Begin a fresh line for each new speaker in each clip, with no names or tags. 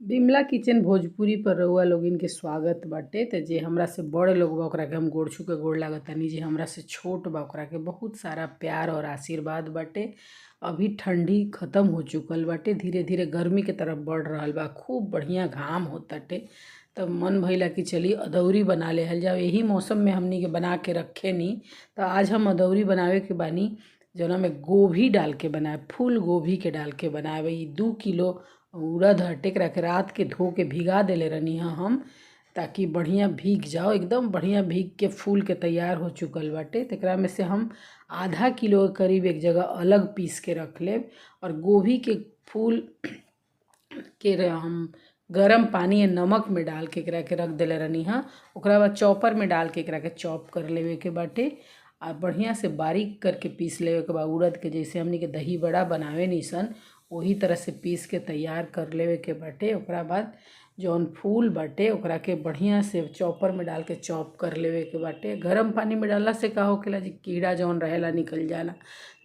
Bimla kitchen Bhojpuri पर रउआ लोगिन के स्वागत बाटे। त जे हमरा से बड़ लोग बा ओकरा के हम गोड़ छू के गोड़ लागतानी, जे हमरा से छोट बा ओकरा के बहुत सारा प्यार और आशीर्वाद बाटे। अभी ठंडी ख़त्म हो चुकल बाटे, धीरे धीरे गर्मी के तरफ बढ़ रहल बा, खूब बढ़िया घाम होताटे। तब मन भइला कि चली अदौरी बना लेहल जाओ, यही मौसम में हमनी के बना के रखेनी। तो आज हम अदौरी बनावे के बानी जौना में गोभी डाल के बनाए, फूल गोभी के डाल के बनावे। ई 2 किलो उड़द हटे, एकरा के रात के धो के भिगा देले रहनी है हम, ताकि बढ़िया भीग जाओ, एकदम बढ़िया भीग के फूल के तैयार हो चुकल बाटे। तो एकरा में से हम आधा किलो के करीब एक जगह अलग पीस के रख लेब। और गोभी के फूल के हम गरम पानी या नमक में डाल के एकरा के रख देले रहनी है। ओकरा बाद चॉपर में डाल के एकरा के चॉप कर लेवे के बाटे आ बढ़िया से बारीक करके पीस लेवे के बाद उड़द के, जैसे हमनी के दही बड़ा बनावे निसन वही तरह से पीस के तैयार कर लेवे के बाटे। ओकरा बाद जौन फूल बाटे ओकरा के बढ़िया से चॉपर में डाल के चॉप कर लेवे के बाटे। गरम पानी में डालला से का होखेला जी, कीड़ा जौन रहेला निकल जाला,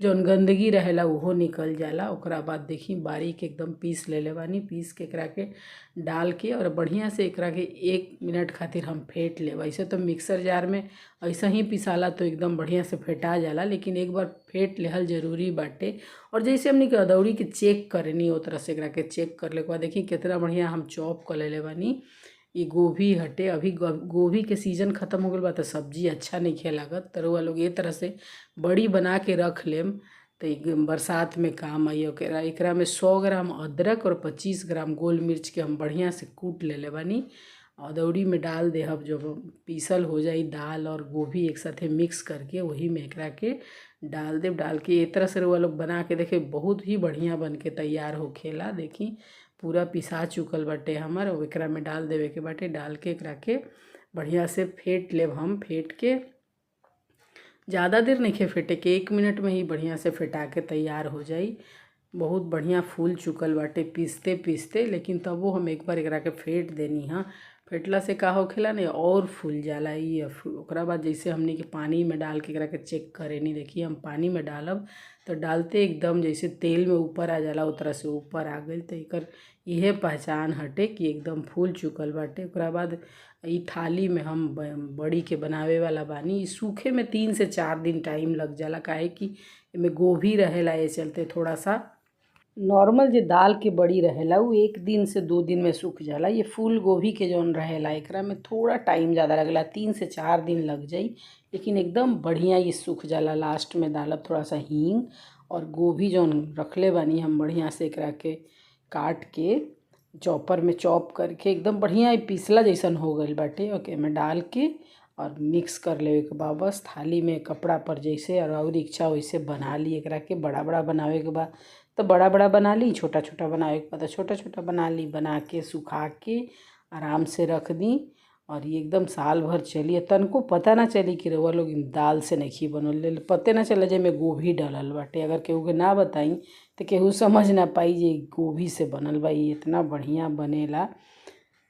जौन गंदगी रहेला उहो निकल जाला। ओकरा बाद देखी बारीक एकदम पीस लेले बानी, पीस के एकरा के डाल के और बढ़िया से एकरा के 1 मिनट खातिर हम फेंट लेब। ऐसे तो मिक्सर जार में ऐसे ही पिसाला तो एकदम बढ़िया से फेंटा जाला, लेकिन एक बार फेंट लेहल जरूरी बाटे। और जैसे हमनी के अदौरी के चेक करेनी ओ तरह से एकरा के चेक कर ले के बाद देखी कितना बढ़िया हम चॉप कर लेले बानी। ये गोभी हटे, अभी गोभी के सीजन ख़त्म हो गइल बा तो सब्जी अच्छा नइखे लागत। त रउआ लोग ये तरह से बड़ी बना के रख लेम तो बरसात में काम आई। एकरा में 100 ग्राम अदरक और 25 ग्राम गोल मिर्च के हम बढ़िया से कूट लेले बानी। अदौरी में डाल देहब, जब पीसल हो जाई दाल और गोभी एक साथे मिक्स करके वही में एकरा के डाल देब। डाल के ए तरह से रउआ लोग बना के देखे बहुत ही बढ़िया बन के तैयार होखेला। देखी पूरा पिसा चुकल बाटे हमर, और एकरा में डाल देवे के बाटे। डाल के एकरा के बढ़िया से फेंट लेब हम। फेंट के ज़्यादा देर नइखे फेंटे के, 1 मिनट में ही बढ़िया से फेंटा के तैयार हो जाई। बहुत बढ़िया फूल चुकल बाटे पीसते पीसते, लेकिन तबो हम एक बार एकरा के फेंट देनी है। फेंटला से का होखेला नहीं और फूल जाला ई। ओकरा बाद जैसे हमनी के पानी में डाल के एकरा के चेक करेनी, देखिए हम पानी में डालब तो डालते एकदम जैसे तेल में ऊपर आ जाला ओ तरह से ऊपर आ गइल। तो एकर इहे पहचान हटे कि एकदम फूल चुकल बाटे। ओकरा बाद ई थाली में हम बड़ी के बनावे वाला बानी। ई सूखे में 3 से 4 दिन टाइम लग जाला, काहे कि एमे गोभी रहेला, ए चलते थोड़ा सा नॉर्मल जे दाल के बड़ी रहेला वो 1 दिन से 2 दिन में सूख जाला। ये फूल गोभी के जौन रहेला एकरा में थोड़ा टाइम ज़्यादा लगेला, 3 से 4 दिन लग जाई, लेकिन एकदम बढ़िया ये सूख जाला। लास्ट में डालब थोड़ा सा हींग और गोभी जौन रखले बानी हम बढ़िया से एकरा के काट के चॉपर में चॉप करके एकदम बढ़िया पीसला जैसन हो गइल बाटे। ओके में डाल के और मिक्स कर लेवे के बाद बस थाली में कपड़ा पर जैसे और इच्छा वैसे बना ली। एकरा के बड़ा बड़ा बनावे के बाद तो बड़ा बड़ा बना ली, छोटा छोटा बनावे के बाद तो छोटा छोटा बना ली। बना के सुखा के आराम से रख दी और ये एकदम साल भर चली, तनको पता ना चली कि रउआ लोग दाल से नइखी बनल, पते ना चले जे में गोभी डालल बाटे। अगर केहू के ना बताई तो केहू समझ ना पाई जे गोभी से बनल बा, ये इतना बढ़िया बनेला।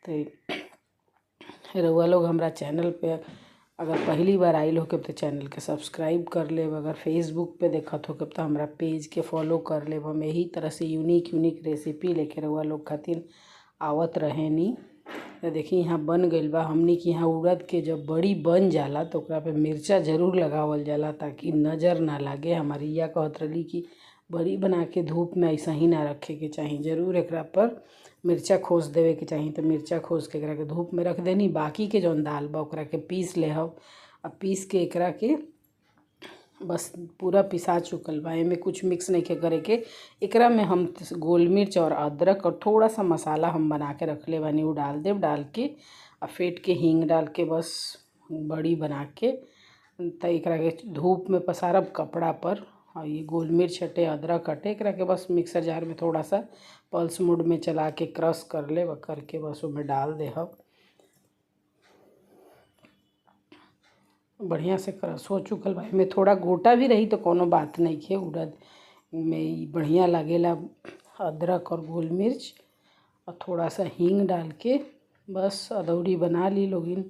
तो रउआ लोग हमरा चैनल पे अगर पहली बार आइल होके तो चैनल के सब्सक्राइब कर लेब, अगर फेसबुक पे देखत होके तो हमरा पेज के फॉलो कर लेब। हम यही तरह से यूनिक यूनिक रेसिपी लेके रउआ लोग खातिर आवत रहेनी। तो देखी यहाँ बन गइल बा। हमनी के यहाँ उड़द के जब बड़ी बन जाला तो ओकरा पे मिर्चा ज़रूर लगावल जाला ताकि नज़र ना लागे। हमारी रिया कहत रही कि बड़ी बना के धूप में ऐसा ही ना रखे के चाही, ज़रूर एकरा पर मिर्चा खोस देवे के चाही। तो मिर्चा खोस के एकरा के धूप में रख देनी। बाकी के जौन दाल बा ओकरा के पीस लेहब। अब पीस के एकरा के बस पूरा पिसा चुकल बा, एमे कुछ मिक्स नहीं के करे के। एकरा में हम गोल मिर्च और अदरक और थोड़ा सा मसाला हम बना के रखले बानी उ डाल देब। डाल के और फेंट के हींग डाल के बस बड़ी बना के त एकरा के धूप में पसारब कपड़ा पर। और ये गोल मिर्च हटे, अदरक हटे, एकरा के बस मिक्सर जार में थोड़ा सा पल्स मोड में चला के क्रश कर लेब, करके बस उसमें डाल देहब। बढ़िया से क्रश हो चुकल बा। एमे थोड़ा गोटा भी रही तो कोनो बात नहीं खे, उड़द में बढ़िया लागेला अदरक और गोल मिर्च और थोड़ा सा हींग डाल के बस अदौरी बना ली लोगिन।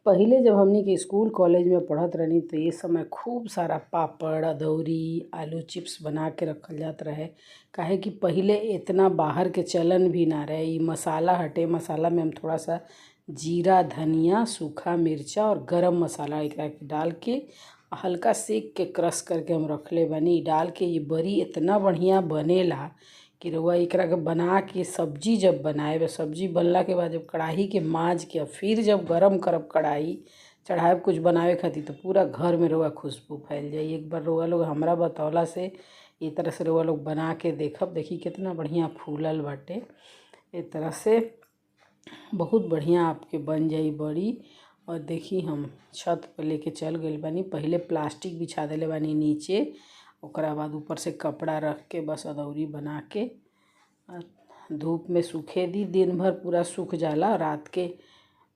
पहिले जब हमनी के स्कूल कॉलेज में पढ़त रहनी तो ये समय खूब सारा पापड़, अदौरी, आलू चिप्स बना के रखल जात रहे। काहे कि पहिले इतना बाहर के चलन भी ना रहे। ई मसाला हटे, मसाला में हम थोड़ा सा जीरा, धनिया, सूखा मिर्चा और गरम मसाला एकरा के डाल के हल्का सेक के क्रश करके हम रखले बानी। डाल के ये बरी इतना बढ़िया बनेला कि रउआ एकरा के बना के सब्जी जब बनाएब, सब्जी बनला के बाद जब कढ़ाई के माज के फिर जब गरम करब कढ़ाई चढ़ाएब कुछ बनावे खातिर तो पूरा घर में रउआ खुशबू फैल जाई। एक बार रउआ लोग हमरा बतौला से ए तरह से रउआ लोग बना के देखब। देखी कितना बढ़िया फूलल बाटे। ए तरह से बहुत बढ़िया आपके बन जाई बड़ी। और देखी हम छत पर लेके चल गइल बानी। पहिले प्लास्टिक बिछा देले बानी नीचे, ओकरा बाद ऊपर से कपड़ा रख के बस अदौरी बना के धूप में सूखे दी। दिन भर पूरा सूख जाला। रात के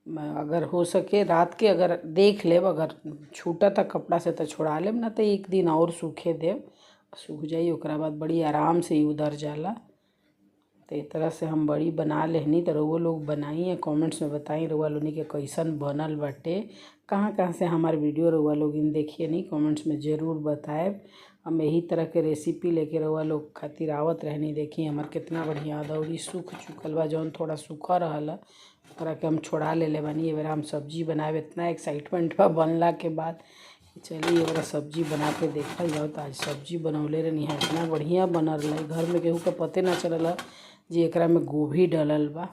अगर हो सके रात के अगर देख लेब, अगर छूटता कपड़ा से तो छोड़ा लेब, ना तो एक दिन और सूखे देब, सूख जाई। ओकरा बाद बड़ी आराम से ही उधर जाला। तो ए तरह से हम बड़ी बना लेहनी। तो रउआ लोग बनाई या कमेंट्स में बताई रउआ लोगन के कैसन बनल बाटे। कहाँ कहाँ से हमार वीडियो रउआ लोगिन देखिए कमेंट्स में ज़रूर बताएब। हम यही तरह के रेसिपी लेके रउआ लोग खातिर आवत रहनी। देखी हमार कितना बढ़िया अदौरी सूख चुकल बा। जौन थोड़ा सूखा रहल ओकरा के हम छोड़ा लेले बानी। ए बेरा हम सब्जी बनाएब, इतना एक्साइटमेंट बा बनला के बाद। चलिए एबरा सब्जी बना के देखल जाओ। तो आज सब्जी बनौले रहनी है, इतना बढ़िया बनल रहे, घर में केहू के पते ना चलल जे एकरा में गोभी डलल बा।